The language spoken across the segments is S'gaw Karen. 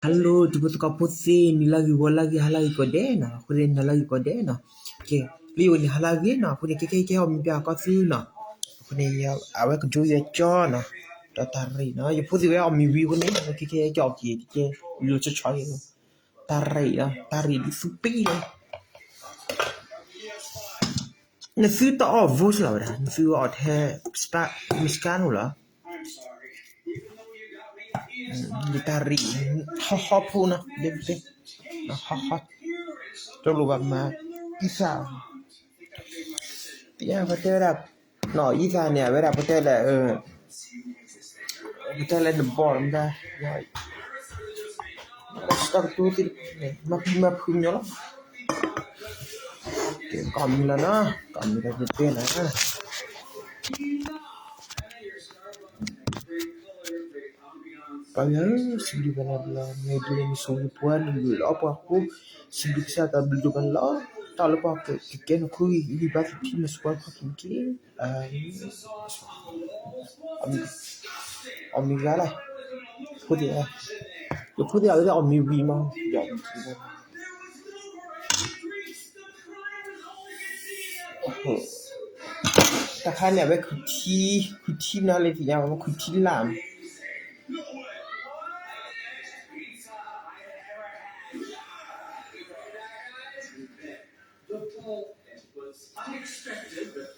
Hello တံၤဖိသကိးဖိသ့ၣ်, နံၤလၢဂ့ၤ ဂီၤလၢဂ့ၤ ဟါလၢဂ့ၤကိးဂၤဒဲးနီၤ, အဃိန့ၣ် နၤလၢဂ့ၤကိးဂၤဒဲးနီၤ. ကဲ, လၢယအိၣ်န့ၣ် ဟါလၢဂ့ၤနီၤ, အဃိန့ၣ် ခဲခဲအံၤ ကဟဲအီၣ်မ့ၤပှၤကီၢ်သူနီၤ, အဃိန့ၣ် အဝဲကဒိယကၠီနီၤ, ဒီးတၢ်ရ့ၣ်နီၤ, ယဖိသ့ၣ်ဝဲအီၣ်မ့ၤဝံၤအဃိန့ၣ် ခဲခဲအံၤ ကၠီအီၣ်က့ၤ ကဲ, လီၤဆီဆီအံၤ, တၢ်ရ့ၣ်နီၤ, တၢ်ရ့ၣ်ဒ်သူပံလီၤ. နသုတအီၣ် Voss လီၤဝဲဒၣ်, နသုအီၣ်ထဲ Spa-, Mexican လီၤ. ယတၢ်ရ့ၣ် ဟီၣ်ဟီၣ်ဖိနီၤ, ဒ်ပတဲ, ဟီၣ်ဟီၣ်, တလိၣ်ဘၣ်မၤ အံသၣ်, ပတဲဝဲဒၣ်, နီၤ အံသၣ်န့ၣ် အဝဲဒၣ် ပတဲလၢ ပတဲလၢနဘီၣ်မတၤ, တၢ်ကတိၤသ့ၣ်တဖၣ်န့ၣ် မၤဖုမၤဖုညီလီၤ. ကဲ ကီၢ်မံၤလီၤနီၤ, ကီၢ်မံၤလီၤ ယတဲနၤ, ပှၤဂၤဧၢ, စံးဘျုးဘၣ်နၤဘျီ, မ့ၢ်ဒ်လဲၣ် နဆိၣ်ဂ့ၤပှၤလုၢ်လၢအီပှၤအဃိ, စံးဘျုးကစၢ်တၢ်ဘျုးဒိၣ်မးန့ၣ်လီၤ. တၢ်လၢပှၤကကဲနခိၣ်ဂံၢ် ယဂံၢ်ဘါသ့ၣ်ထံ မ့ၢ်စပှၤခီၣ်ထံးတက့ၢ်. အီၣ်မ့ၤဂၤလဲၣ်, ယဖိသ့ၣ်, ယဖိသ့ၣ်အဝဲသ့ၣ်အီၣ်မ့ၤဝံၤမး, တၢ်ခါန့ၣ် အဝဲခုၣ်ထံ, ခုၣ်ထံနီၤ လၢသ့ၣ်ညါ အဝဲခုၣ်ထံလၢ်မး. The bulkhead was unexpected, but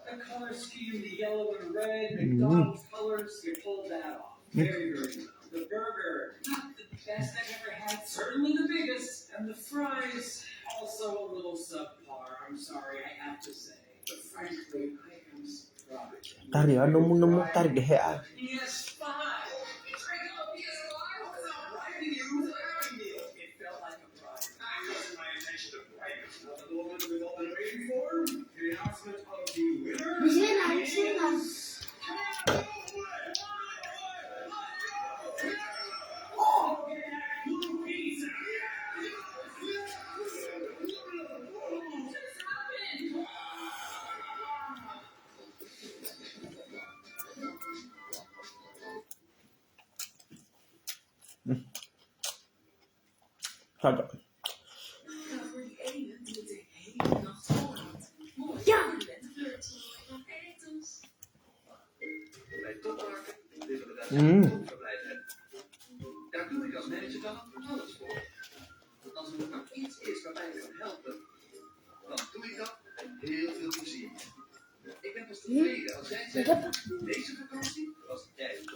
the color scheme, the yellow and red, McDonald's colors, you pulled that off. Very, very well. The burger, not the best I've ever had, certainly the biggest, and the fries, also a little subpar, I'm sorry, I have to say. But frankly, I am surprised. တၢ်ရ့ၣ်အနီၢ်မူနီၢ်မူ တၢ်ရ့ၣ်တဟဲအါ P S five. It felt like a prize. That wasn't my intention to brag. But the moment we've all been waiting for, the announcement of the winner.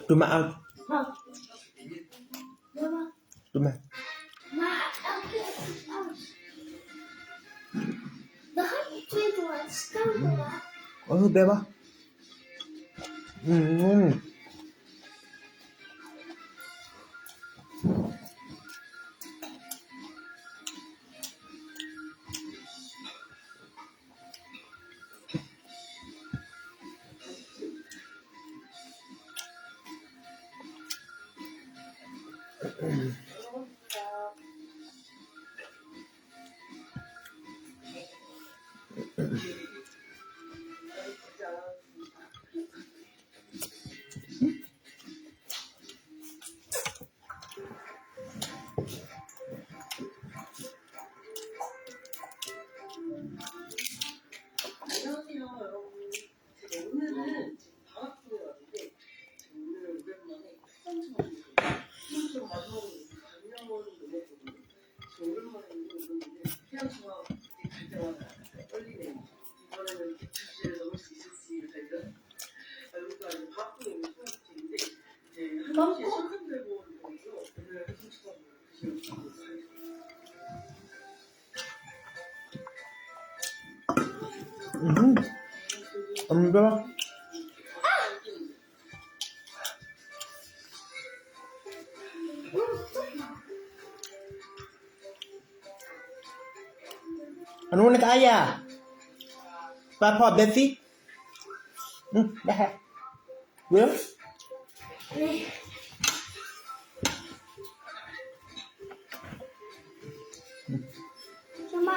Doe maar uit. Doe maar. Oh, beba. Mm. Ano na kaya? Papa, Betty? Hmm, dah. Well? Mama.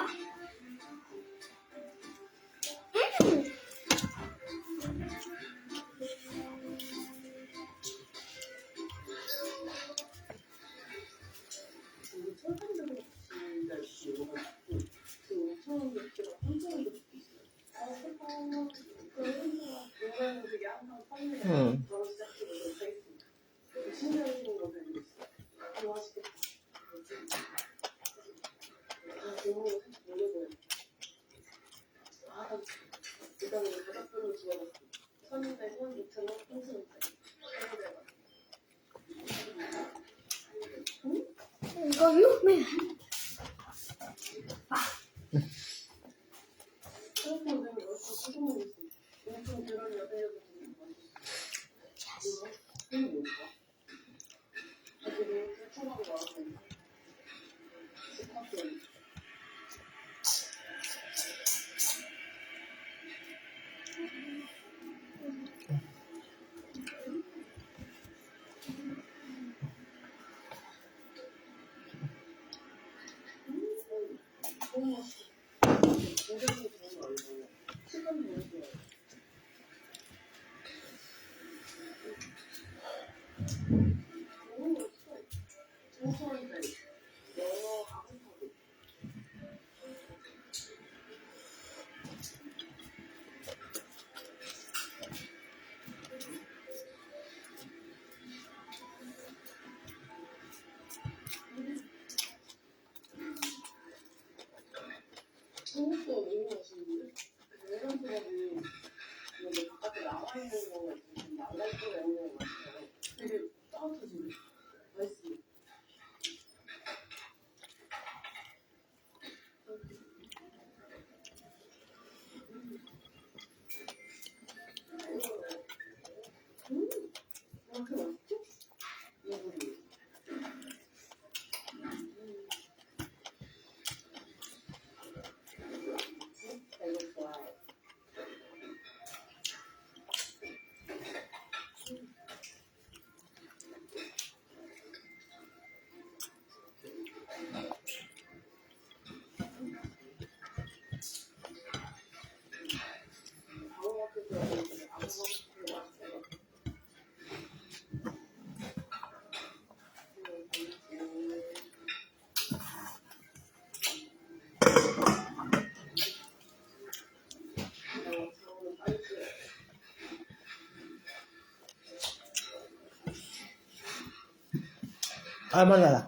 အမၤလၢ်လၢ်,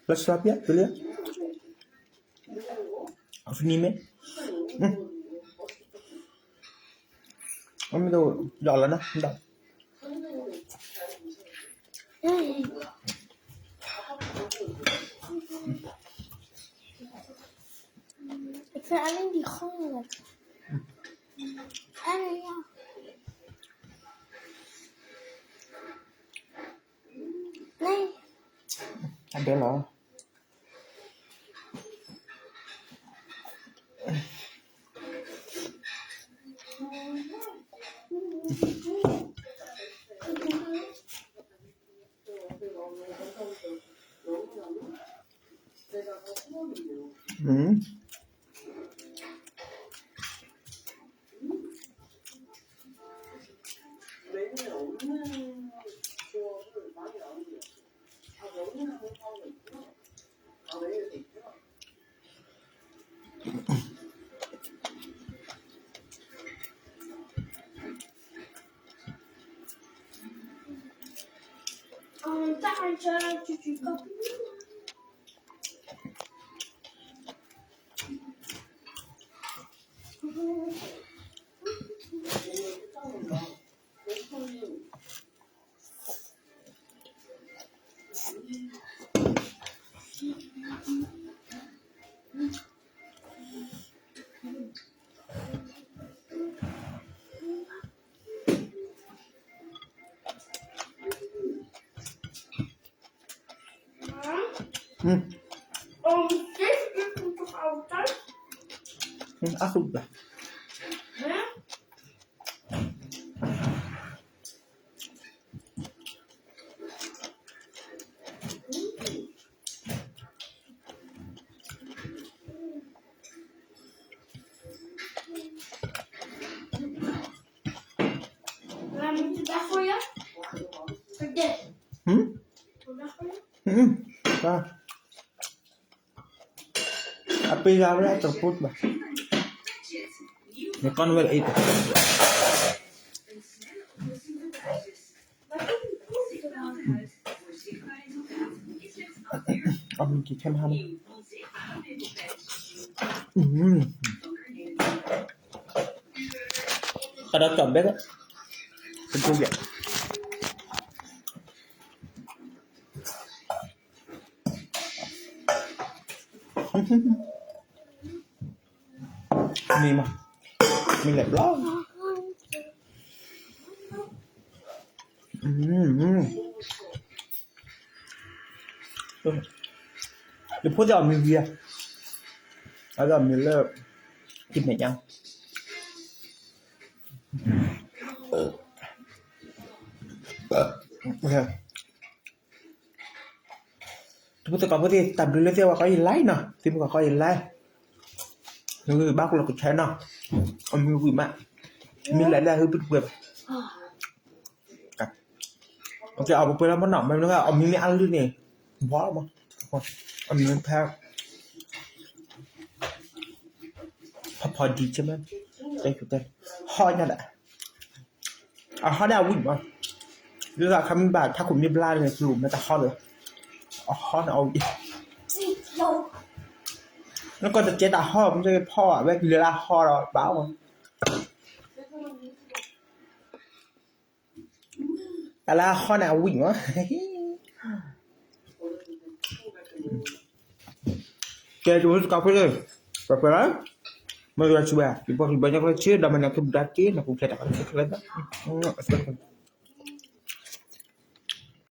လၢစှၤပျဲ တုၤလၢ အဖနံၤမ့ၢ် အမ့ၢ်ဒိးလီၤနီၤ ဒၣ် အဒဲလီၤ Ach goed. Hm? Hm. Ah. Apa yang awalnya terbut, bah? Ini kan wel itu. အမံၤက့ၤထဲမဟါန့ၣ်, အဒီးကီၢ်ဘဲ, ကၠိယဲၢ် မ့ၢ်မး, မ့ၢ်လဲၤဘျီ, ယဖိသ့ၣ်အီၣ်မ့ၤဝံၤဧါ, အဝဲအီၣ်မ့ၤလၢ တမဲာ်ညါ တမုၢ်သကိးဖိသ့ၣ် တၢ်ဘျုးလၢသ့ၣ်ဝဲကီးယ like နီၤ, သုမ့ၢ်ကီးယ like, နဘၣ်ကလီၤကဆဲနီၤ, အမ့ၢ်ဝံၤမး, မ့ၢ်လဲၤလၢဟုပတပှဲၤဘၣ်, အီၣ်ပှဲၤလၢမနီၤ, မ့ၢ်အီၣ်မ့ၤမ့ၢ်အါလုၢ်န့ၣ်, ဘီမး, အမ့ၢ်ဖဲ ဖီဖီဒံးကမ့ၢ်, ဟီၣ်ညါဒၣ် အဟီၣ်န့ၣ်အဝံၣ်မး, ဒ်သိးခါမ့ၢ်ဘၣ်ထးခိၣ်မ့ၢ်ဘျါန့ၣ် ကျိၤမ့ၢ်တဟီၣ်ဒီး, အဟီၣ်န့ၣ်အဝံၣ်, နကီၢ်တကဲတၢ်ဟီၣ် မ့ၢ်ဖီၣ် အဝဲကလၢၤလၢဟီၣ်ဒီးဘၣ်မး, တၢ်လၢအဟီၣ်န့ၣ်အဝံၣ်မး ကဲ တမုၢ်သကိးဖိသ့ၣ်, ပှဲၤပှဲၤလီၤ, မ့ၢ်ယွၤဆိၣ်ဂ့ၤဘၣ် ယပှၤကလုာ်ဘၣ်ညီကျိာ်စ့ ဒီးမ့ၢ်နၤခ့ပူၤဒါက့ၤ နပူၤဖျဲးတၢ်ကီတၢ်ခဲလၢာ်